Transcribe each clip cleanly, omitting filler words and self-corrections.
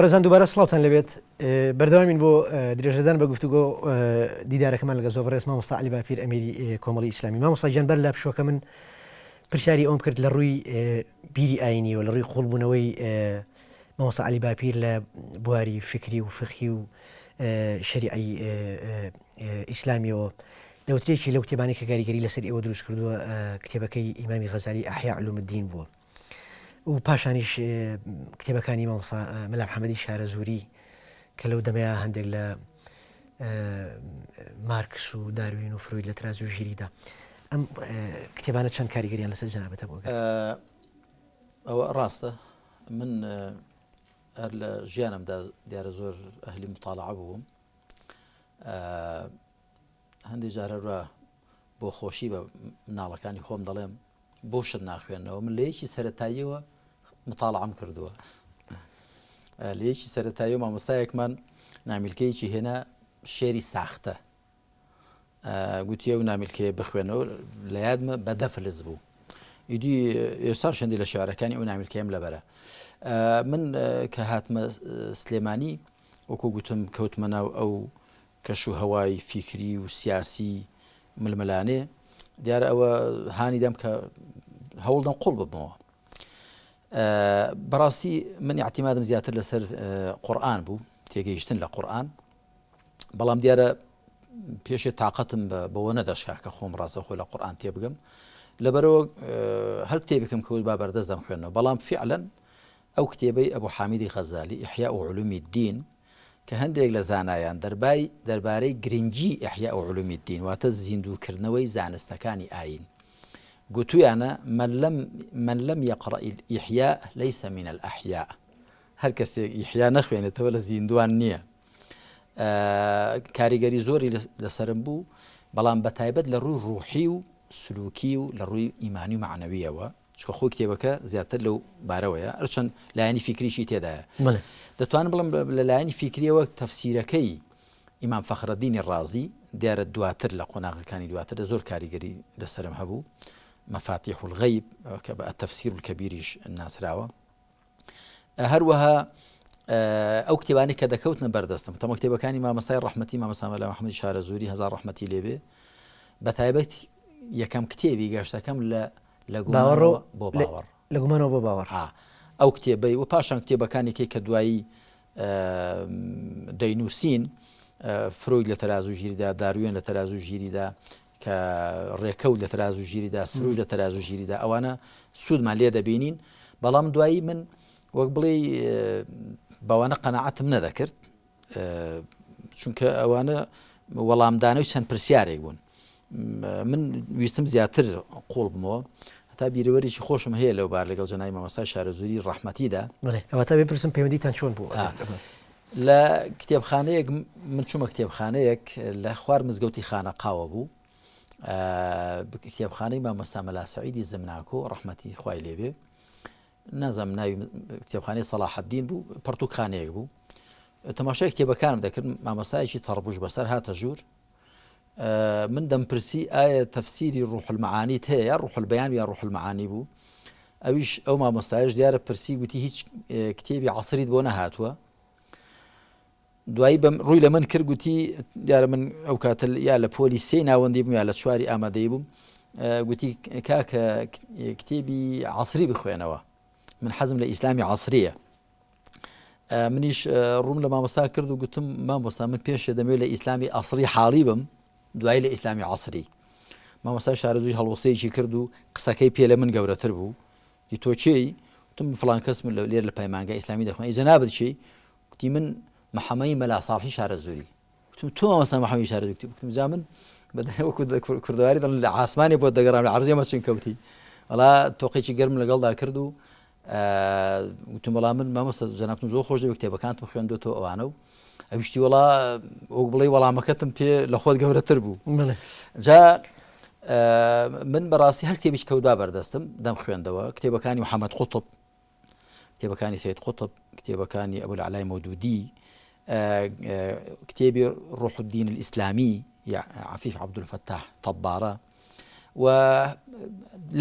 بەڕێزان دووبارە سڵاوتان لێبێت بەردەوامین بۆ درێژەدان بە گفتوگۆ دیدارەکەمان لەگە زۆر بەڕێز مامۆستا عەلی باپیر ئەمیری کۆمەڵی ئیسلامی مامۆستا گیان بەر لە پشووەکە من پرسیاری ئەوم کرد لە ڕووی بیری ئاینیەوە لە ڕووی قوڵبوونەوەی مامۆستا عەلی باپیر لە بواری فکری و فقهی و شەریعی ئیسلامیەوە دەوترێکی لەو کتێبانەی کە کاریگەری لەسەر ئێوە دروست کردووە کتێبەکەی ئیمامی غەزالی ئەحیا علوم الدین بووە و پاشانیش کتێبەکانی مامۆستا مەلا محەممەدی شارەزووری کە لەو دەمەیە هەندێک لە مارکس و داروین و فروید لە تراز و ژیریدا ئەم کتێبانە چەند کاریگەریان لەسەر جەنابەتە بۆ ئەوە ڕاستە من هەر لە ژیانمدا دیارە زۆر ئەهلی مطالعە بووم هەندێک جارەرە بۆ خۆشی بە مناڵەکانی خۆم دەڵێم بۆ شت ناخوێنەوە من لە یەکی سەتاییەوە متاڵعەم کردووە لە یەکی سەتایی و مامۆستایەکمان نامیلکەیەکی هێنا شێری ساختە گوتیە و نامیلکەیە بخوێنەوە لە یادمە بە دەفلس بوو ئیدی ئێستا شندی لە شعرەکانی ئەو نامیلکەیم لەبەرە من کە هاتمە سلێمانی وەکو گوتم کەوتمە ناو ئەو کەش و هەوای فیکری و سیاسی ململانێ دیارە ئەوە هانی دەم کە هەوڵدەم قوڵ ببمەوە بەڕاستی من اعتیمادم زیاتر لەسەر قورآن بوو تێگەیشتن لە قورآن بەڵام دیارە پێشێ تااقەتم بەوە نەدەشکا کە خۆم ڕاستە خۆ لە قورآن تێبگەم لەبەرەوە هەر کتێبێکم کەوت با بەردەست دەم خوێنەوە بەڵام فعلەن ئەو کتێبەی ئەبو حامیدی غەزالی، احیاء علوم الدین، کە هەندێک لە زانایان دەربای دەربارەی گرنگی احیاء علوم الدین واتە زیندووکردنەوەی زانستەکانی ئایین گوتویانە، من لم من لم یقرأ الاحیاء لیس من الاحیاء هەر کەسێک ئیحیا نەخوێنێتەوە لە زیندووان نییە. کاریگەری زۆری لەسەرم بوو، بەڵام بەتایبەت لە ڕووی ڕوحی و سلوکی و لە ڕووی ئیمانی و مەعنەوییەوە چونکە خۆی کتێبەکە زیاتر لەو بارەوەیە هەرچەند لایەنی فیکریشی تێدایە دەتوانم بڵم لە لایەنی فیکریەوە تەفسیرەکەی ئیمام فەخرەدینی ڕازی دیارە دواتر لە قۆناغەکانی دواتر لە زۆر کاریگەری لەسرم هەبوو مەفاتیح الغیب کە بە تەفسیر الکبیریش ناسراوە هەروەها ئەو کتێبانی کە دەکەوتنە بەردەستم تەمە کتێبەکانی مامەستای ڕەحمەتی مامەستا مەلا محەممەدی شارەزووری هەزار ڕەحمەتی لێبێ بە تایبەت یەکەم کتێبی گەشتەکەم لە لە باوەڕ بۆ باوەڕ لە گومانەوە بۆ باوەڕ ئەو کتێبەی و پاشان کتێبەکانی کەی کە دوایی دەینووسین فرۆید لە تەرازوو ژیریدا داروێن لە تەرازوو ژیریدا کە ڕێکەوت لە تەرازوو ژیریدا سروش لە تەرازوو ژیریدا ئەوانە سوودمان لێ دەبینین بەڵام دوایی من وەک بڵێ بەوانە قەنەعەتم نەدەکرد چونکە ئەوانە وەڵامدانەوەی چەند پرسیارێک بوون من ویستم زیاتر قوڵ بمەوە هەتا بیرەوەرێکی خۆشم هەیە لەو بار لەگەڵ جەنای مامۆستا شارەزووری ڕەحمەتیدا ئەوەتا بپرسم پەیوەندیتان چۆن بوو لە کتێبخانەیەک من چوومە کتێبخانەیەک لە خوار مزگەوتی خانەقاوە بوو کتێبخانەی مامۆستا مەلا سەعیدی زمناکۆ ڕەحمەتی خوای لێبێ نازانم ناوی کتێبخانەی سەڵاحەدین بوو پەرتوکخانەیەک بوو تەماشای کتێبەکانم دەکرد مامۆستایەکی تەڕبوش بەسەر هاتە ژوور من دەمپرسی ئایا تەفسیری ڕوح المعانیت هەیە یا ڕوح البیان یا ڕوح المعانی بوو ئەویش ئەو مامۆستایش دیارە پرسی گوتی هیچ کتێبی عسریت بۆ نەهاتووە دوایی بەم ڕووی لە من کرد گوتی دیارە من ئەو کاتە یا لە پۆلی سێ ناوەندی بووم یا لە چواری ئامادەی بووم گوتی کاکە کتێبی عسری بخوێنەوە من حەزم لە ئیسلامی عسریە منیش ڕووم لە مامۆستا کرد و گوتم مامۆستا من پێشێ دەمەوێت لە ئیسلامی ئەسڵی حاڵی بم دوایی لە ئیسلامی عسری مامۆستا شارەزووی هەڵوەسەیەکی کرد و قسەکەی پێ لە من گەورەتر بوو دی تۆ کێی وتم فڵان کەس من لێر لە پەیمانگای ئیسلامی دەخوێن ئەی جەنابت کێی گوتی من محەمەی مەلا ساڵحی شارەزووری گوتم تۆ مامۆستا محەمەی شارەزووری گوتم جا من وەکو کوردەواری دەڵێن لە عاسمانی بۆ دەگەڕام لە عەرزی مەچن کەوتی وەڵا تۆقێکی گەرم لەگەڵدا کرد و وتم وەڵا من مامۆستا جەنابتم زۆر خۆش دەوێت کتێبەکانتم خوێندوەتەوە ئەوانە و ئەویشتی وەڵا وەک بڵێ وەڵامەکەتم پێ لە خۆت گەورەتر بوو جا من بەڕاستی هەر کتێبیش کەوتبا بەردەستم دەم خوێندەوە کتێبەکانی محەممەد قوتب کتێبەکانی سید قوتب کتێبەکانی ئەبو العلای مەودودی کتێبی ڕۆح الدین الئیسلامی یا عفیف عەبدولفەتاح تەبارە. و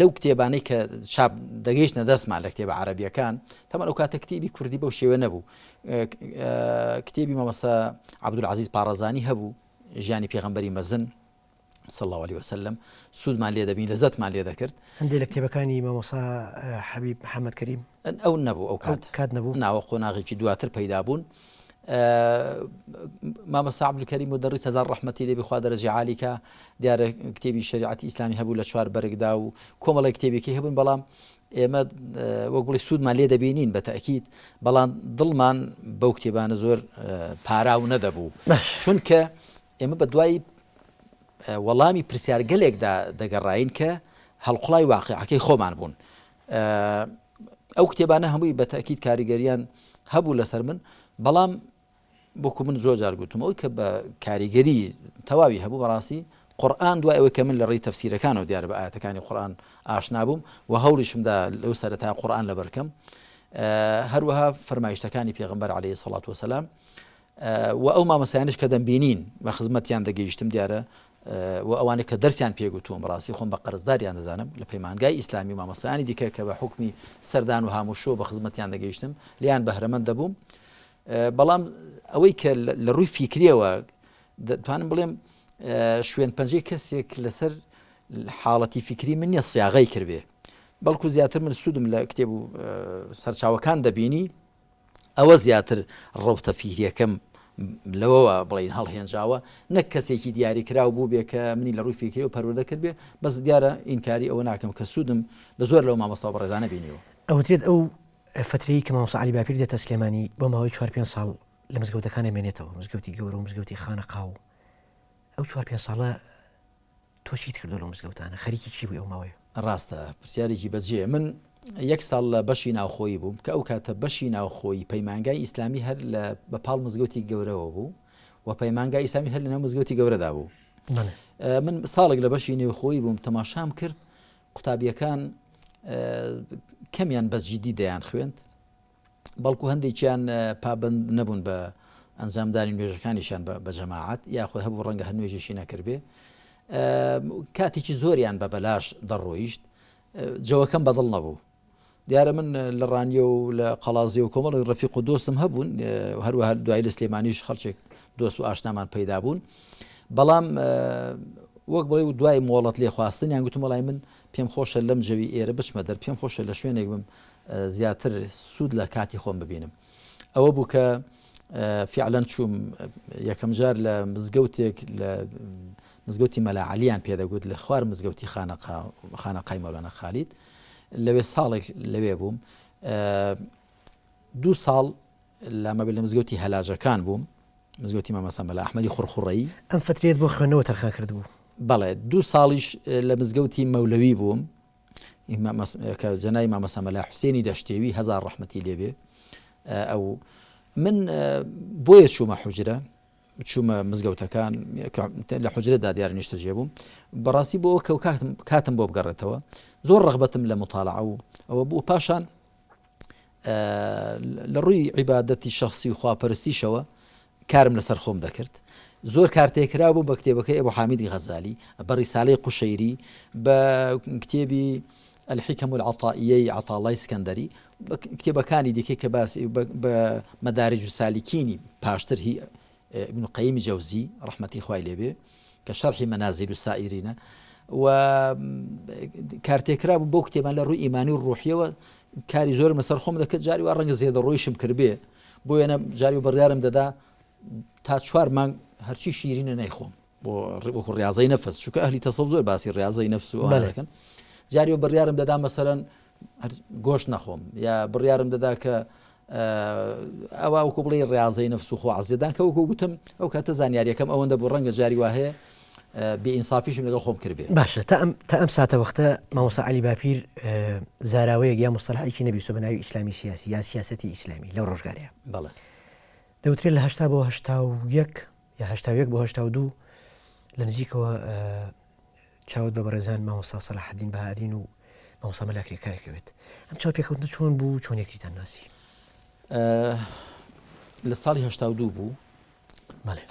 لەو کتێبانەی کە چاپ دەگەیشتە دەستمان لە کتێبە عەرەبیەکان تەمان ئەو کاتە کتێبی کوردی بەو شێوە نەبوو کتێبی مامۆستا عەبدولعەزیز پاڕەزانی هەبوو ژیانی پێغەمبەری مەزن صلی الله علیه وسلم سوودمان لێ دەبین لەزەتمان لێ دەکرد. هەندێک لە کتێبەکانی مامۆستا حەبیب محەمەد کەریم. ئەو نەبوو ئەو کات. کات نەبوو؟ ناوە قۆناغێکی دواتر پەیدا بوون. مامۆستا عەبدولکەریم مودەڕیس هەزار ڕەحمەتی لێ بێ خوا دەرەجەی عالی کا دیارە کتێبی شەریعەتی ئیسلامی هەبوو لە چوار بەرگدا و کۆمەڵێک کتێبێکی هەبوون بەڵام ئێمە وەک بڵێ سوودمان لێ دەبینین بە تەئکید بەڵام دڵمان بەو کتێبانە زۆر پاراو نەدەبوو چونکە ئێمە بە دوای وەڵامی پرسیارگەلێکدا دەگەڕاین کە هەڵقوڵای واقعەکەی خۆمان بوون. ئەو کتێبانە هەمووی بە تەئکید کاریگەریان هەبوو لەسەر من، بەڵام وەکو من زۆر جار گوتم ئەوی کە بە کاریگەری تەواوی هەبوو بەڕاستی قورئان دوای ئەوەی کە من لە ڕێی تەفسیرەکانەوە دیارە بە ئاەتەکانی قورئان ئاشنا بووم و هەوڵیشمدا لەو سەرەتا قورئان لەبەرکەم هەروەها فەرمایشتەکانی پێغەمبەر عەلەیهی سەڵات وەسەلام و ئەو مامۆستایانەش کە دەمبینین بە خزمەتیان دەگەیشتم دیارە و ئەوانەی کە دەرسیان پێگوتووم ڕاستی خۆم بە قەرزداریان دەزانم لە پەیمانگای ئیسلامی و مامۆستایانی دیکە کە بە حوکمی سەردان و هاموشۆ بە خزمەتیان دەگەیشتم لێیان بەهرەمەند دەبووم بەڵام ئەوەی کە لە ڕووی فیکریەوە دەتوانم بڵێم شوێن پەنجەی کەسێک لەسەر حاڵەتی فیکری من نیە سیاغەی کردبێ بەڵکو زیاتر من سوودم لە کتێب و سەرچاوەکان دەبینی ئەوە زیاتر ڕەوتە فیکریەکەم لەوەوە بڵین هەڵهێنجاوە نەک کەسێکی دیاریکراو بوو بێ کە منی لە ڕووی فیکری و پەروەردە کردبێ بەس دیارە ئینکاری ئەوە ناکەم کە سوودم لە زۆر لەو مامۆستا و بەڕێزانە بینیوە. ئەوترێت ئەو فەترەی کە مامۆستا عەلی باپیر دێتە سلێمانی بۆ ماوەی چوار پێنج ساڵ لە مزگەوتەکان ئەمێنێتەوە، مزگەوتی گەورە و مزگەوتی خانەقا و ئەو چوار پێنج ساڵە تۆ چیت کردووە لەو مزگەوتانە؟ خەریکی چی بووی ئەو ماوەیە؟ ڕاستە، پرسیارێکی بەجێیە. من یەک ساڵ لە بەشی ناوخۆیی بووم، کە ئەو کاتە بەشی ناوخۆیی پەیمانگای ئیسلامی هەر لە بە پاڵ مزگەوتی گەورەوە بوو و پەیمانگای ئیسلامی هەر لەناو مزگەوتی گەورەدا بوو. من ساڵێک لە بەشی نێوخۆیی بووم، تەماشام کرد قوتابییەکان کەمیان بە جیدی دەیان خوێند، بەڵکو هەندێکیان پابەند نەبوون بە ئەنجامدانی نوێژەکانیشیان بە جەماعەت یاخود هەبوو ڕەنگە هەر نوێژیشی نەکردبێ کاتێکی زۆریان بە بەلاش دەڕۆیشت جەوەکەم بەدڵ نەبوو دیارە من لە ڕانیە و لە قەڵازی و کۆمەڵی ڕەفیق و دۆستم هەبوون هەروەها دوای لە سلێمانیش خەڵکێک دۆست و ئاشنامان پەیدا بوون بەڵام وەک بڵێ و دوای مۆڵەت لێخواستنیان گوتم وڵای من پێم خۆشە لەم جەوی ئێرە بچمە دەر پێم خۆشە لە شوێنێک بم زیاتر سوود لە کاتی خۆم ببینم ئەوە بوو کە فعلەن چووم یەکەم جار لە مزگەوتێک لە مزگەوتی مەلا عەلیان پێدەگوت لە خوار مزگەوتی خانەقای مەولانە خالید لەوێ ساڵێک لەوێ بووم دوو ساڵ لە مەبل لە مزگەوتی هەلاجەکان بووم مزگەوتی مامەسا مەلا ئەحمەدی خوڕخوڕەیی ئەم فترێت بۆ خوێندنەوە تەرخان کردبوو بەڵێ دوو ساڵیش لە مزگەوتی مەولەوی بووم کە جەنابی مامۆستا مەلا حوسێنی دەشتێوی هەزار ڕەحمەتی لێبێ ئەو من بۆیە چوومە حوجرە چوومە مزگەوتەکان لە حوجرەدا دیار نیشتەجێ بووم بەڕاستی بۆ ئەوە کە کاتم کاتم بۆ بگەڕێتەوە زۆر ڕغبەتم لە مطالعە و ئەوە بوو پاشان لە ڕووی عیبادەتی شخصی و خواپەرستیشەوە کارم لەسەر خۆم دەکرد زۆر کارتێکرا بوو بە کتێبەکەی ئەبو حامیدی غەزالی بە ڕیسالەی قوشەیری بە کتێبی الحکم العطائیەی عەتاڵای سکەندەری بە کتێبەکانی دیکەی کە باسی بە مەدارج و سالیکینی پاشتر هی ابن قەیمی جەوزی ڕەحمەتی خوای لێبێ کە شەرحی مەنازیل و سائیرینە و کارتێکرا بوو بۆ کتێبان لە ڕووی ئیمانی و ڕوحیەوە کاری زۆرم لەسەر خۆم دەکرد جاری وا ڕەنگە زێدە ڕۆیشم کردبێ بۆ وێنە جاری و بڕیارم دەدا تا چوار مانگ هەرچی شیرینە نەیخۆم بۆ وەکو ڕاضەی نەفس چونکە ئەهلی تەسەوف زۆر باسی ڕاضەی نەفس و ئەوانە دەکەن جاری و بڕیارم دەدا مەسەرەن گۆشت نەخۆم یا بڕیارم دەدا کە ئەوە وەکو بڵێ ڕاضەی نەفس و خۆ عزیێدان کە وەکو گوتم ئەو کاتە زانیاریەکەم ئەوەندە بۆ ڕەنگە جاری وا هەیە بێ ئینسافیشم لەگەڵ خۆم کردبێ. باشە تا ئەم تا ئەم ساتە وەختە مامۆستا عەلی باپیر زاراوەیەک یا مستەلحێکی نەبیستوە بە ناوی ئیسلامی سیاسی یا سیاسەتی ئیسلامی لەو ڕۆژگارەیە. بەڵێ. دەوترێت لە 80 بۆ 81 یا 81 بۆ 82 لە نزیکەوە چاوت بە بەڕێزان مامۆستا سەلاحەدین بەهادین و مامۆستا مەلا کرێکار کەوێت ئەم چاوپێکەوتنە چۆن بوو چۆن یەکتریتان ناسی؟ لە ساڵی 82 بوو. بەڵێ.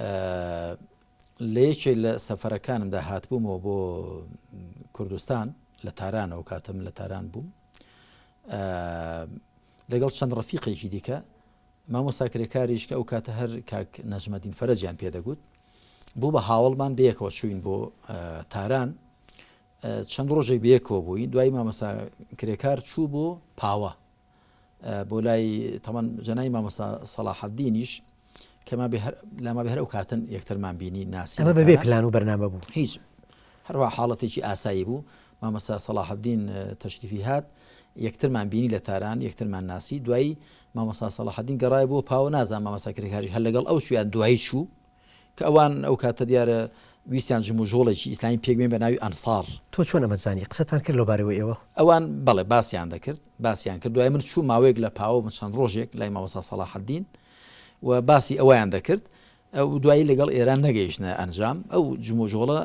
لە یەکێک لە سەفەرەکانمدا هاتبوومەوە بۆ کوردستان لە تارانەوە کاتە من لە تاران بووم لەگەڵ چەند ڕەفیقێکی دیکە مامۆستا کرێکاریش کە ئەو کاتە هەر کاک نەجمەدین فەرەجیان پێدەگوت بوو بە هاوڵمان بەیەکەوە چوین بۆ تاران چەند ڕۆژێک بەیەکەوە بووین دوای مامۆستا کرێکار چوو بۆ پاوە بۆ لای تەمان جەنای مامۆستا سەڵاحەدینیش کەما بێ هەر لاما بێ هەر ئەو کاتن یەکترمان بینی ناسی ئەمە بەبێ پلان و بەرنامە بوو هیچ هەروە حاڵەتێکی ئاسایی بوو مامۆستا سەڵاحەدین تەشریفی هات یەکترمان بینی لە تاران یەکترمان ناسی دوایی مامۆستا سەڵاحەدین گەڕای بۆ پاوە نازان مامۆستا کرێکاریش هەر لەگەڵ ئەو چویان دوایی چوو کە ئەوان ئەو کاتە دیارە ویستیان جموجۆڵێکی ئیسلامی پێک بێن بە ناوی ئەنسار. تۆ چۆن ئەمەت زانی؟ قسەتان کرد لەو بارەوە ئێوە؟ ئەوان بەڵێ باسیان دەکرد، باسیان کرد. دوای من چووم ماوەیەک لە پاوە بووم چەند ڕۆژێک لای مامۆستا سەڵاحەدین و باسی ئەوەیان دەکرد. ئەو دوایی لەگەڵ ئێران نەگەیشتنە ئەنجام. ئەو جموجۆڵە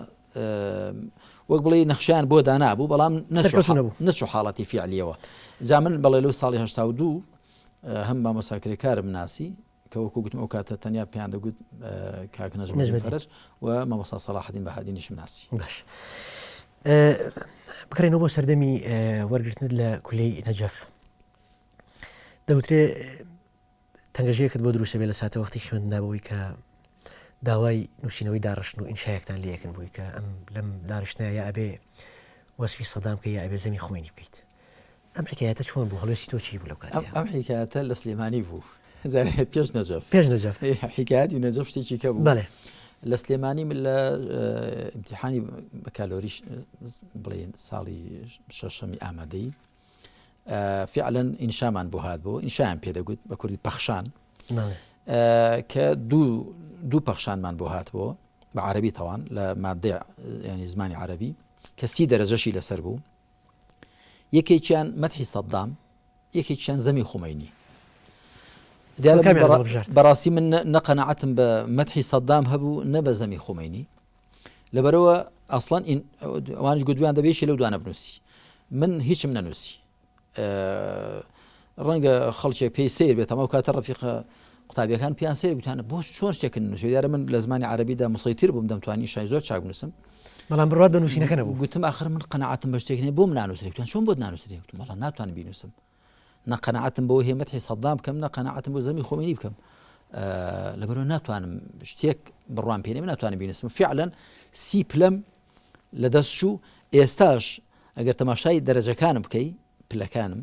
وەک بڵێی نەخشەیان بۆ دانابوو بەڵام سەرکەوتوو نەبوو. نەچوو حاڵەتی فیعلیەوە. جا من بەڵێ لەو ساڵی 82 هەم مامۆستا کرێکارم ناسی کە وەکو گوتم ئەو کاتە تەنیا پێیان دەگوت کاک نەجمەدین فەرەج و مامۆستا سەڵاحەدین بەهادینیشم ناسی. باش بکەڕێنەوە بۆ سەردەمی وەرگرتنت لە کولەی نەجەف دەوترێ تەنگەژەیەکت بۆ دروستە بێ لە ساتەوەختی خوێندنا بەوەی کە داوای نووسینەوەی داڕشتن و ئینشایەکتان لەکن بووی کە ئەم لەم داڕشتنە یا ئەبێ وەسفی سەدام کە یا ئەبێ زەمی خومێنی بکەیت ئەم حکایەتە چۆن بوو هەڵوێستی تۆ چی بوو لەو کاتەیا؟ ئەم حکایەتە لە سلێمانی بوو جارێ پێش نەجەف پێش نەجەف حکایەتی نەجەف شتێکی کە بوو بەڵێ لە سلێمانی من لە ئیمتیحانی بەکالۆریش بڵێن ساڵی شەشەمی ئامادەی فعلا ئینشامان بۆ هات بۆ ئینشایان پێدەگوت بە کوردی پەخشان کە دوو دوو پەخشانمان بۆ هات بۆ بە عربی تاوان لە مادە ینی زمانی عربی کە سی دەرەجەشی لەسەر بوو یەکێکیان مەدحی سەدام یەکێکیان زەمی خومەینی بەڕاستی من نەقەنەعەتم بە مەدحی سەدام هەبوو نە بە زەمی خومەینی لەبەرەوە ئەسڵەن ئەوانش گوتویان دەبێشی لەو دوانە بنووسی من هیچم نەنووسی ڕەنگە خەڵکێک پێی سیر بێت ئەو کاتە ڕفیقە قوتابیەکان پیان سیر گوتانە بۆ چۆن شتێکن نووسی دیارە من لە زمانی عەربیدا مسەیتر بووم دەمتوانی شای زۆر چاک بنووسم بەڵام بڕوات بە نووسینەکە نەبوو گوتم ئاخر من قەناعەتم بە شتێک نییە بۆم نانووسرێ گوتیان چۆن بۆت نانووسرێ گوتم وەڵا ناتوانم بینووسم نە قەناعەتم بۆ هەیە مەدحی سەدام بکەم نە قەناعەتم بۆ زەمی خۆمینی بکەم لەبەرەوە ناتوانم شتێک بڕوام پێ من ناتوانم بینووسم فعلا سی پلەم لە دەست چوو ئێستاش ئەگەر تەماشای دەرەجەکانم بکەی پلەکانم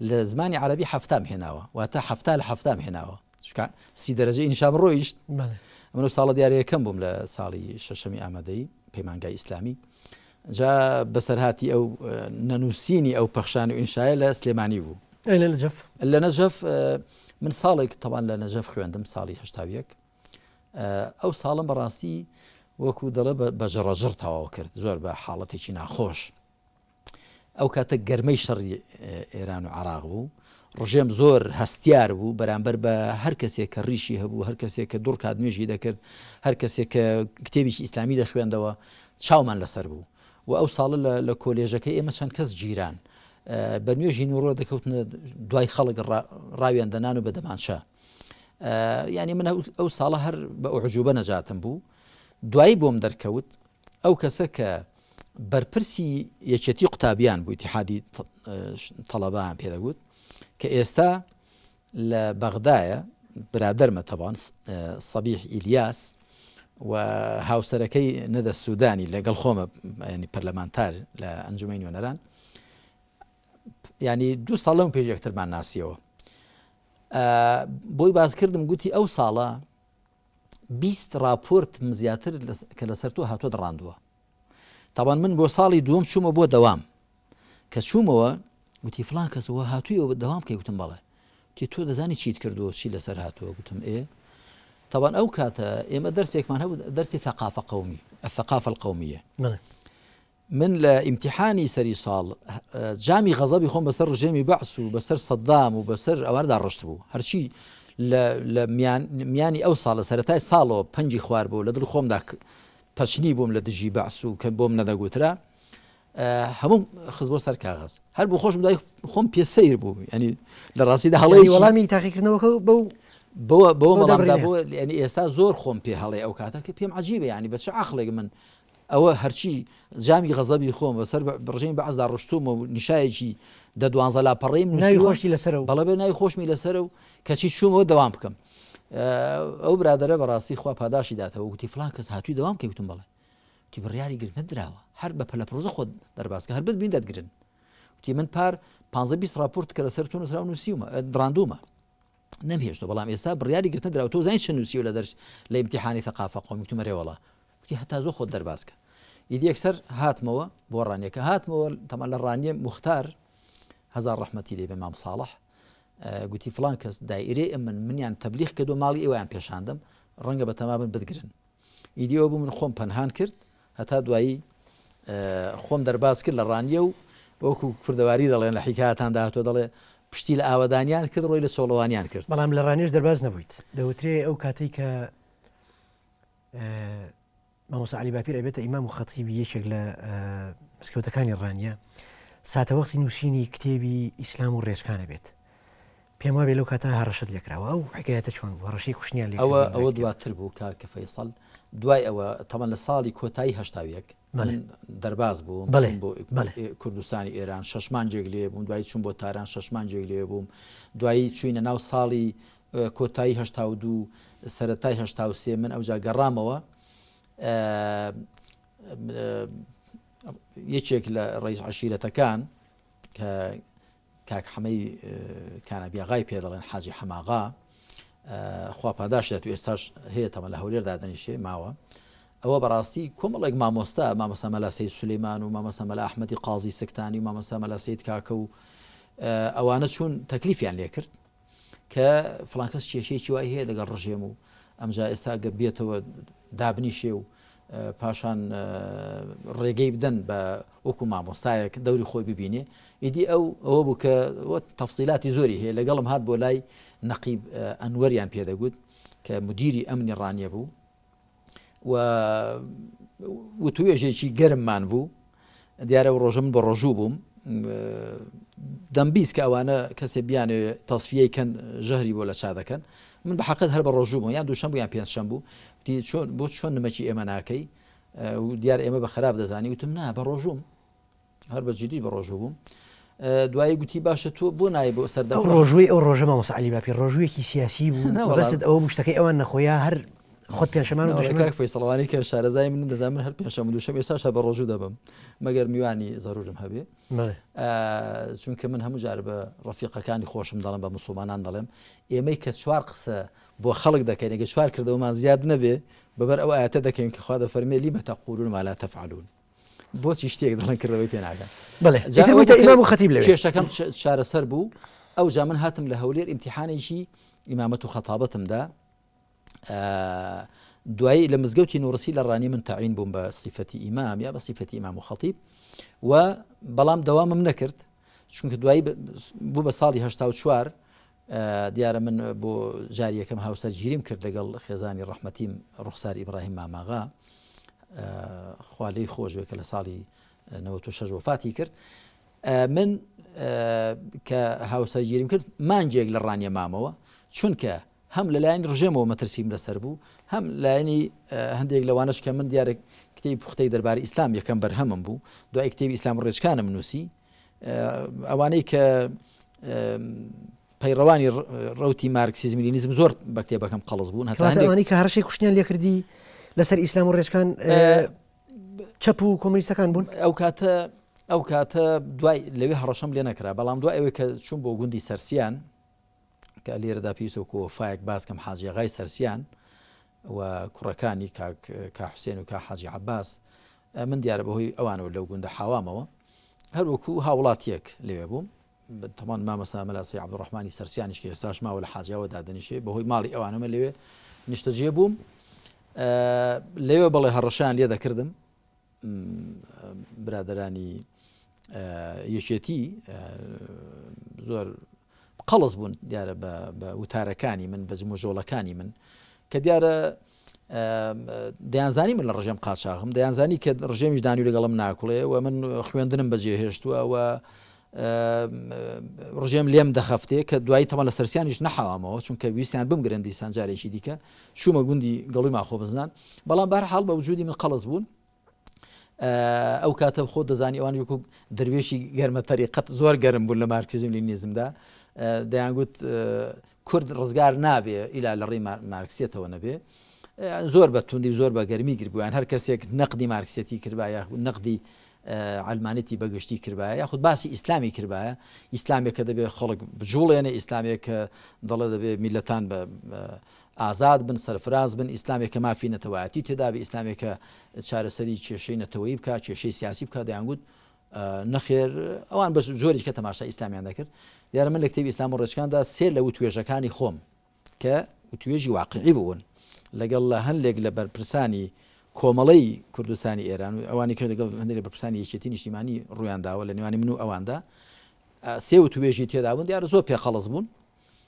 لە زمانی عەربی هەفتام هێناوە واتە هەفتا لە هەفتام هێناوە چونکە سی دەرەجە ئینشام ڕۆیشت من ساڵە دیارە یەکەم بووم لە ساڵی شەشەمی ئامادەی پەیمانگای ئیسلامی جا بەسەرهاتی ئەو نەنووسینی ئەو پەخشان و ئینشایە لە سلێمانی بوو لە نەجەف لە نەجەف من ساڵێک تەوان لە نەجەف خوێندم ساڵی هشتاویەک ئەو ساڵم بەڕاستی وەکو دەڵێ بە جڕەجڕ تەواو کرد زۆر بە حاڵەتێکی ناخۆش ئەو کاتە گەرمەی شەڕی ئێران و عراق بوو ڕژێم زۆر هەستیار بوو بەرامبەر بە هەر کەسێک کە ڕیشی هەبوو هەر کەسێک کە دوڕکات نوێژی دەکرد هەر کەسێک کە کتێبێکی ئیسلامی دەخوێندەوە چاومان لەسەر بوو و ئەو ساڵە لە کۆلێژەکەی ئێمە چەند کەس گیران بە نوێژی نوڕۆ دەکەوتنە دوای خەڵک ڕاویان دەنان و بە دەمانچە یعنی من ئەو ساڵە هەر بە ئوعجوبە نەجاتم بوو دوایی بۆم دەرکەوت ئەو کەسە کە بەرپرسی یەکێتی قوتابیان بوو ئیتیحادی تەڵەبان پێ دەگوت کە ئێستا لە بەغدایە برادەرمە تەبان سەبیح ئیلیاس و هاوسەرەکەی نەدە سوودانی لەگەڵ خۆمە ینی پەرلەمانتار لە ئەنجومەی نوێنەران ینی دوو ساڵ لەم پێش یەکترمان ناسیەوە بۆی باسکردم گوتی ئەو ساڵە 20 راپۆرتم زیاتر کە لەسەر تۆ هاتووە دڕاندووە تاوان من بۆ ساڵی دووەم چوومە بۆ دەوام کە چوومەوە گوتی فلان کەسەوە هاتوویەوە دەوام کەی گوتم بەڵێ تی تۆ دەزانی چیت کردووە چی لەسەر هاتووە گوتم ئێ تاوان ئەو کاتە ئێمە دەرسێکمان هەبوو دەرسی ثقافە قومی الثقافە القومیە من لە ئیمتیحانی سەری ساڵ جامی غەزەبی خۆم بەسەر ڕژێمی بەعس و بەسەر سەدام و بەسەر ئەوانەدا ڕشتبوو هەرچی لە میانی ئەو ساڵە سەرەتای ساڵەوە پەنجی خوار بوو لە دڵ خۆمدا پەچنی بووم لە دژی بەعس و کە بۆم نەدەگوترا هەموو خز بۆ سەر کاغەز هەر بۆ خۆشم دای خۆم پێ سەیر بوو ینی لە ڕاستیدا هەڵەی وەڵامی تاقیکردنەوەکە بەو. بۆ بۆ مەڵامدا بۆ یعنی ئێستا زۆر خۆم پێ هەڵێ ئەو کاتە کە پێم عجیبە ینی بە چ عقلێک من ئەوە هەرچی جامی غەزەبی خۆم بەسەر ڕژێمی بەعسدا ڕشتوومە و نیشایەکی دە دوانزە لاپەڕەیم ناوی خۆشی لەسەرە و بەڵێ بێ ناوی خۆشمی لەسەرە و کەچی چوومەوە دەوام بکەم. ئەو برادەرە بەڕاستی خوا پاداشی داتەوە گوتی فڵان کەس هاتووی دەوام کەی وتم بەڵێ وتی بڕیاری گرتنت دراوە هەر بە پەلەپڕۆزە خۆت دەرباز کە هەر بتبین دەتگرن وتی من پار 15 20 راپۆرت کە لەسەر تۆ نووسراو نووسیومە دڕاندوومە نەمهێشتەوە بەڵام ئێستا بڕیاری گرتن دراوە تۆ زانی چ نووسیوە لە دەرس لە ئیمتیحانی ثقافە قومی وتم ئەرێ وەڵا وتی هەتا زۆر خۆت دەرباز کە ئیدی یەکسەر هاتمەوە بۆ ڕانیەکە هاتمەوە تەمان لە ڕانیە مختار هەزار ڕەحمەتی لێ بێ مام ساڵح گوتی فلان کەس دایرەی ئەمن منیان تەبلیغ کردو ماڵی ئێوەیان پێشاندم ڕەنگە بەتەما بن بتگرن ئیدی ئەوە بوو من خۆم پەنهان کرد هەتا دوایی خۆم دەرباز کرد لە ڕانیە و وەکو کوردەواری دەڵێن لە حیکایەتاندا هاتووە دەڵێ پشتی لە ئاوەدانیان کرد ڕۆی لە چۆڵەوانیان کرد. بەڵام لە ڕانیەش دەرباز نەبوویت دەوترێ ئەو کاتەی کە مامۆستا عەلی باپیر ئەبێتە ئیمام و خەتیبی یەکێک لە مزگەوتەکانی ڕانیە ساتەوەختی نووسینی کتێبی ئیسلام و ڕێچکانە بێت پێم وابێ لەو کاتە هەڕەشەت لێکراوە ئەو حکایەتە چۆن بوو هەڕەشەی کوشتنیان لێ ئەوە ئەوە دواتر بوو کاکە فەیسەڵ دوای ئەوە تەمان لە ساڵی کۆتایی 81 من دەرباز بووم بۆ کوردستانی ئێران شەش مانگێک لێ بووم دوایی چوون بۆ تاران شەش مانگێک لێ بووم دوایی چوینە ناو ساڵی کۆتایی 82 سەرەتای 83 من ئەوجا گەڕامەوە یەکێک لە ڕئیس عەشیرەتەکان کە کاک حەمەی کانەبیاغای پێ دەڵێن حاجی حەماغا خوا پاداش دات و ئێستاش هەیە تەمە لە هەولێر دادەنیشێ ماوە ئەوە بەڕاستی کۆمەڵێک مامۆستا مامۆستا مەلا سەید سولەیمان و مامۆستا مەلا ئەحمەدی قازی سکتانی و مامۆستا مەلا سەید کاکە و ئەوانە چوون تەکلیفیان لێکرد کە فڵان کەس کێشەیەکی وای هەیە لەگەڵ ڕژێم و ئەمجا ئێستا گەر بێتەوە دابنیشێ و پاشان ڕێگەی بدەن بە وەکو مامۆستایەک دەوری خۆی ببینێ ئیدی ئەو ئەوە بوو کە تەفسیلاتی زۆری هەیە لەگەڵم هات بۆ لای نەقیب ئەنوەریان پێدەگوت کە مدیری ئەمنی ڕانیە بوو و وتوێژێکی گەرممان بوو دیارە و ڕۆژە من بە ڕۆژوو بووم دەمبیست کە ئەوانە کەسێ بیانێ تەسفیەی کەن ژەهری بۆ لە چا دەکەن من بە حەقت هەر بە ڕۆژوو بووم یان دووشەم بوو یان پێنجشەم بوو چۆن بۆ چۆن نمەکی ئێمە ناکەی و دیار ئێمە بە خراپ دەزانی وتم نا بە ڕۆژووم هەر بە جدی بە ڕۆژوو بووم دوایی گوتی باشە تۆ بۆ نای بۆ سەردە ئەو ڕۆژووی ئەو ڕۆژە مامۆستا عەلی باپیر ڕۆژوویەکی سیاسی بوو مەبەستت ئەوە بوو شتەکەی ئەوان نەخۆیا هەر خۆت پێنجشەمان و دووشەممان کاک فەیسەڵ ئەوانەی کە شارەزای منن دەزانن من هەر پێنجشەم و دووشەم ئێستاش هەر بە ڕۆژوو دەبم مەگەر میوانی زەرورم هەبێ چونکە من هەموو جار بە ڕەفیقەکانی خۆشم دەڵێم بە مسلمانان دەڵێم ئێمەی کە چوار قسە بۆ خەڵک دەکەین ئەگە چوار کردەوەمان زیاد نەبێ بەبەر ئەو ئاەتە دەکەین کە خوا دەفەرمێ لیمە تەقولون ما لا تفعلون بۆچی شتێک دەڵێن کردەوەی پێ ناکەن بەڵێ جا بوویتە ئیمام و خەتیب لەوێ کێشەکەم چارەسەر بوو ئەوجا من هاتم لە هەولێر ئیمتیحانێکی ئیمامەت و خەتابەتم دا دوایی لە مزگەوتی نوڕسی لە ڕانی من تەعین بووم بە سیفەتی ئیمام یا بە سیفەتی ئیمام و خەتیب و بەڵام دەوامم نەکرد چونکە دوایی بوو بە ساڵی 1970 دیارە من بۆ جاری یەکەم هاوسەرگیریم کرد لەگەڵ خێزانی ڕەحمەتیم ڕوخسار ئیبراهیم ماماغا خوا لێی خۆش بێ کە لە ساڵی 96 وەفاتی کرد من کە هاوسەرگیریم کرد مانگێک لە ڕانیە مامەوە چونکە هەم لەلایەن ڕژێمەوە مەترسیم لەسەر بوو هەم لایەنی هەندێک لەوانەش کە من دیارە کتێبی پوختەی دەربارەی ئیسلام یەکەم بەرهەمم بوو دوای کتێبی ئیسلام ڕێچکانم نووسی ئەوانەی کە پەیڕەوانی ڕوتی مارکسیزم لینیزم زۆر بە کتێبەکەم قەڵس بوون هەتا ئەوانەی کە هەڕەشەی کوشتنیان لێکردی لەسەر ئیسلام و ڕێچکان چەپ و کۆمۆنیستەکان بوون ئەو کاتە ئەو کاتە دوای لەوێ هەڕەشەم لێ نەکرا بەڵام دوای ئەوەی کە چوون بۆ گوندی سەرسیان کە لێرەدا پێویستە وەکو وەفایەک باس کەم حاجی ئاغای سەرسیان و کوڕەکانی کاک کا حوسێن و کا حاجی عەباس من دیارە بەهۆی ئەوانەوە لەو گوندە حاوامەوە هەر وەکو هاوڵاتیەک لەوێ بووم تەمان مامەسا مەلا سەی عەبدوڕەحمانی سەرسیانیش کە ئێستاش ماوە لە حاجیاوە دادەنیشێ بەهۆی ماڵی ئەوانەمە لەوێ نیشتەجێ بووم لەوێ بەڵێ هەڕەشان لێ دەکردم برادەرانی یەکێتی زۆر قەڵس بوون دیارە بە وتارەکانی من بە جموجۆڵەکانی من کە دیارە دەیانزانی من لە ڕژێم قاچاغم دەیانزانی کە ڕژێمیش دانی لەگەڵم ناکوڵێ و من خوێندنم بەجێهێشتووە و ڕژێم لێم دەخەفتێ کە دوایی تەمان لە سەرسیانیش نەحاوامەوە چونکە ویستیان بمگرن دیسان جارێکی دیکە چوومە گوندی گەڵوی ماخۆ بزنان بەڵام بەهەر حاڵ بە وجودی من قەڵس بوون ئەو کاتە خۆ دەزانی ئەوان وەکو دەروێشی گەرمە تەریقەت زۆر گەرم بوون لە مارکسیزم لینیزمدا دەیانگوت کورد ڕزگار نابێ ئیلا لە ڕێی مارکسیەتەوە نەبێ زۆر بە توندی و زۆر بە گەرمی گربوویان هەر کەسێک نەقدی مارکسێتی کردبا یاخود نەقدی عەلمانیتی بەگشتی کردبایە یاخود باسی ئیسلامی کردبایە ئیسلامێک کە دەبێ خەڵک بجوڵێنێ ئیسلامێک کە دەڵێ دەبێ میلەتان بە ئازاد بن سەرفراز بن ئیسلامێک کە مافی نەتەوایەتی تێدابێ ئیسلامێک کە چارەسەری کێشەی نەتەوەیی بکات کێشەی سیاسی بکات دەیانگوت نەخێر ئەوان بەس جۆرێک کە تەماشای ئیسلامیان دەکرد دیارە من لە کتێبی ئیسلام و ڕێچکاندا سێ لە وتوێژەکانی خۆم کە وتوێژی واقعی بوون لەگەڵ لە هەندێک لە بەرپرسانی کۆمەڵەی کوردستانی ئێران و ئەوانی کە لەگەڵ هەندێک لە بەرپرسانی یەکێتی نیشتیمانی ڕویان داوە لە نێوانی من و ئەواندا سێ وتوێژی تێدا بوون دیارە زۆر پێقەڵس بوون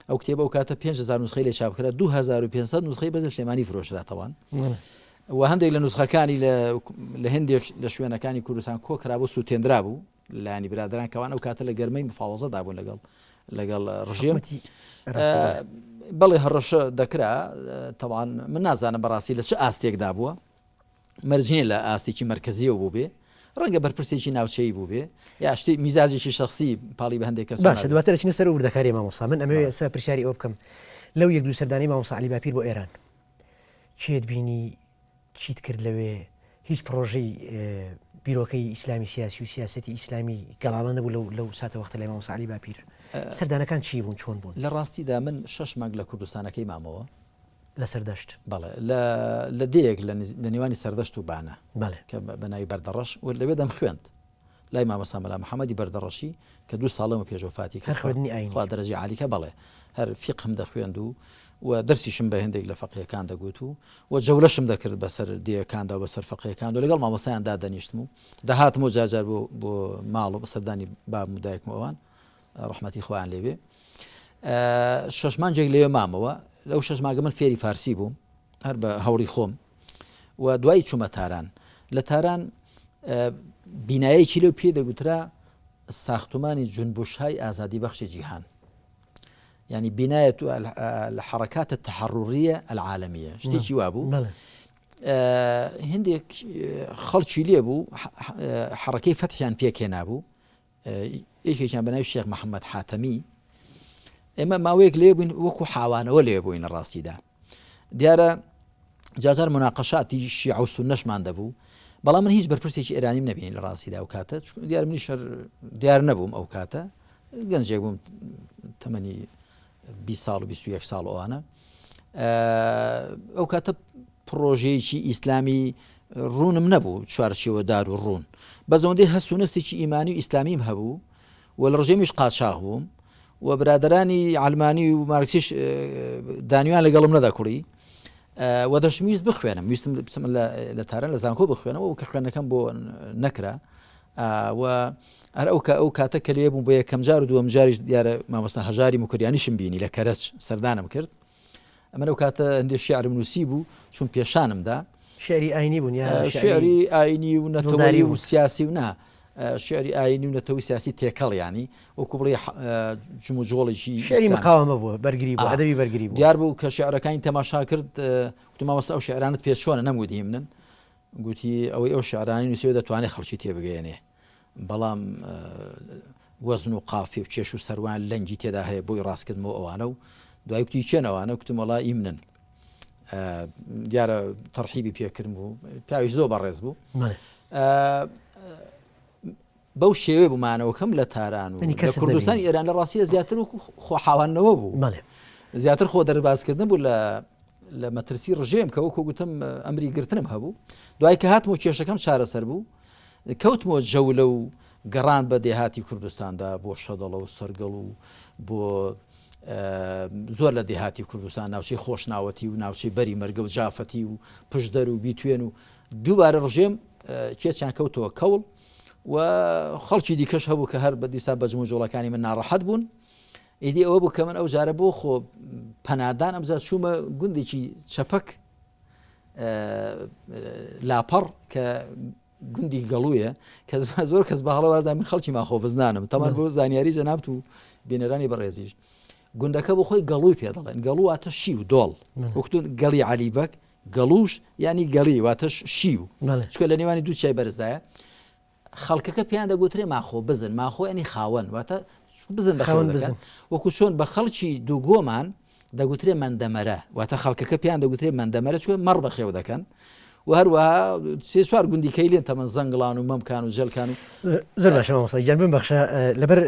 ئەو کتێبە ئەو کاتە 5000 نوسخەی لێ چاپ کرا 2500 نوسخەی بەس لە سلێمانی فرۆشرا تەوان و هەندێک لە نوسخەکانی لە هەندێک لە شوێنەکانی کوردستان کۆکرا بۆ سووتێنرا بوو لایانی برادران کەوان ئەو کاتە لە گەرمەی مفاوەزەدا بوون لەگەڵ لەگەڵ ڕژێم بەڵێ هەڕەشە دەکرا تەوان من نازانم بەڕاستی لە چ ئاستێکدا بووە مەرج نییە لە ئاستێکی مەرکەزیەوە بووبێ، ڕەنگە بەرپرسێکی ناوچەیی بووبێ یا شتی میزاجێکی شەخسی پاڵی بە هەندێک کەس باشە دواتر ئەچینە سەر وردەکاری مامۆستا من ئەمەوێ ئێستا پرسیاری ئەوە بکەم لەو یەک دوو سەردانەی مامۆستا عەلی باپیر بۆ ئێران کێت بینی چیت کرد لەوێ هیچ پرۆژەی بیرۆکەی ئیسلامی سیاسی و سیاسەتی ئیسلامی گەڵاڵە نەبوو لەو لەو ساتە وەختە لای مامۆستا عەلی باپیر سەردانەکان چی بوون چۆن بوون لە ڕاستیدا من شەش مانگ لە کوردستانەکەی مامەوە لە سەردەشت؟ بەڵێ لە لە دێیەک لە لە نێوانی سەردەشت و بانە بەڵێ کە بە ناوی بەردەڕەش و لەوێ دەمخوێند لای مامۆستا مەلا محەممەدی بەردەڕەشی کە دوو ساڵ لەمە پێش وەفاتی کرد هەر خوێندنی ئایینی خوا دەرەجەی عالی کە بەڵێ هەر فیقهم دەخوێند و و دەرسیشم بە هێندێک لە فەقێیەکان دەگوت و و جەولەشم دەکرد بەسەر دێیەکاندا و بەسەر فەقێیەکان و لەگەڵ مامۆستایان دادەنیشتم و دەهاتم و جارجار بۆ بۆ ماڵ و سەردانی بابم و دایکم و ئەوان ڕەحمەتی خوایان لێبێ شەش مانگێک لەوێ مامەوە لەو شەش مانگە من فێری فارسی بووم هەر بە هەوڵی خۆم و دوایی چوومە تاران لە تاران بینایەکی لەو پێ دەگوترا ساختمانی جونبوشهای ئازادی بەخشی جیهان ینی بینایەت لە حرکاتە تحڕوریە العالمیە شتێکی وابوو هندێک خەڵکی لێ بوو حڕەکەی فەتحیان پێکهێنابوو یەکێکیان بە ناوی شێخ محەممەد حاتەمی ئێمە ماوەیەک لێ بووین وەکو حاوانەوە لێ بووین لە ڕاستیدا دیارە جاجار مناقەشاتی شیعە و سوننەشمان دەبوو بەڵام من هیچ بەرپرسێکی ئێرانیم نەبینی لە ڕاستیدا ئەو کاتە دیار منی شەر دیار نەبووم ئەو کاتە گەنجێک بووم تەمەنی 20 ساڵ و 21 ساڵ ئەوانە ئەو کاتە پڕۆژەیەکی ئیسلامی ڕوونم نەبوو چوارچێوەدار و ڕوون بەس ئەوەندەی هەست و نەستێکی ئیمانی و ئیسلامیم هەبوو و لە ڕژێمیش قاچاخ بووم و برادەرانی عەلمانی و مارکسیش دانیان لەگەڵم نەدەکوڵی و دەشمویست بخوێنم ویستم بچم لە تاران لە زانکۆ بخوێنەوە و کە خوێندنەکەم بۆ نەکرا و هەر ئەو کە ئەو کاتە کە لێ بووم بۆ یەکەم جار و دووەم جاریش دیارە مامۆستا هەژاری موکریانیشم بینی لە کەرەج سەردانم کرد ئەمن ئەو کاتە هەندێ شیعرم نووسی بوو چون پێشانم دا. شیعری ئاینی بوون یا شیعری ئاینی و نەتەوەیی و سیاسی و نا شیعری ئاینی و نەتەوەی سیاسی تێکەڵ ینی وەکو بڵێ جموجۆڵێکی شیعری مقاومە بووە بەرگری بوو ئەدەبی بەرگری بوو دیار بوو کە شیعرەکانی تەماشا کرد وتم مامۆستا ئەو شیعرانەت پێ چۆنە نەمگوت هی منن گوتی ئەوەی ئەو شیعرانەی نووسیوە دەتوانێت خەڵکی تێبگەیەنێ بەڵام وەزن و قافیە و کێش و سەروان لەنگی تێدا هەیە بۆی ڕاستکردمەوە ئەوانە و دوای کوتی کێن ئەوانە کوتم وەڵا ئی منن دیارە تەرحیبی پێکردم و پیاوی زۆر بەڕێز بوو بەو شێوەیە بوو مانەوەکەم لە تاران و لە کوردستان ئێران لە ڕاستیە زیاتر وەکو خۆحاواندنەوە بوو زیاتر خۆ دەربازکردن بوو لە لە مەترسی ڕژێم کە وەکو گوتم ئەمری گرتنم هەبوو دوای کە هاتم و کێشەکەم چارەسەر بوو کەوتمەوە جەولە و گەڕان بە دێهاتی کوردستاندا بۆ شەدەڵە و سەرگەڵ و بۆ زۆر لە دێهاتی کوردستان ناوچەی خۆشناوەتی و ناوچەی بەری مەرگە و جافەتی و پشدەر و بیتوێن و دووبارە ڕژێم کێچیان کەوتەوە کەوڵ و خەڵکی دیکەش هەبوو کە هەر بە دیسان بە جموجۆڵەکانی من ناڕەحەت بوون ئیدی ئەوە بوو کە من ئەو جارە بۆ خۆ پەنادان ئەمجا چوومە گوندێکی چەپەک لاپەڕ کە گوندی گەڵوویە کە زۆر کەس بە هەڵە وازدا من خەڵکی ماخۆ بزنانم تەمان بۆ زانیاری جەنابت و بینەرانی بەڕێزیش گوندەکە بۆ خۆی گەڵووی پێ دەڵێن گەڵوو واتە شیو دۆڵ وەکتون گەڵی عەلی بەگ گەڵوش ینی گەڵی واتە شیو چکە لە نێوانی دوو چای بەرزدایە خەڵکەکە پێیان دەگوترێ ماخۆ بزن ماخۆ ینی خاوەن واتە بزن بە خاوەن بزن وەکو چۆن بە خەڵکی دووگۆمان دەگوترێ مەندەمەرە واتە خەڵکەکە پێیان دەگوترێ مەندەمەرە چوە مەڕ بەخێو دەکەن و هەروەها سێ چوار گوندی کەی لێن تەمەن زەنگڵان و مەمکان و جەلکان و زۆر باشە مامۆستا گیان بمبەخشە لەبەر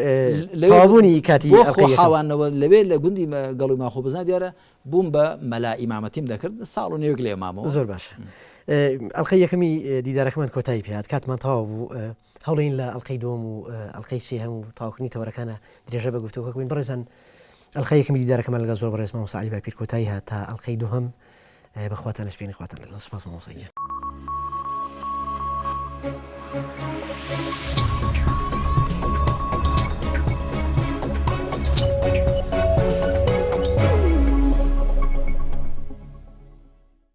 تەواوبوونی کاتی بۆ خۆ حاوانەوە لەوێ لە گوندی گەڵوی ماخۆ بزنا دیارە بووم بە مەلا ئیمامەتیم دەکرد ساڵ و نێوێک لێ مامەوە. زۆر باشە ئەڵقەی یەکەمی دیدارەکەمان کۆتایی پێهات کاتمان تەواو بوو هەوڵین لە ئەڵقەی دووەم و ئەڵقەی سێهەم و تەواوکردنی تەوەرەکانە درێژە بە گفتوگۆکە بکەین بەڕێزان ئەڵقەی یەکەمی دیدارەکەمان لەگەڵ زۆر بەڕێز مامۆستا عەلی باپیر کۆتایی هات تا ئەڵقەی دووهەم بەخواتان ئەسپێنی خواتان لەگەڵ سوپاس مامۆستا گیان.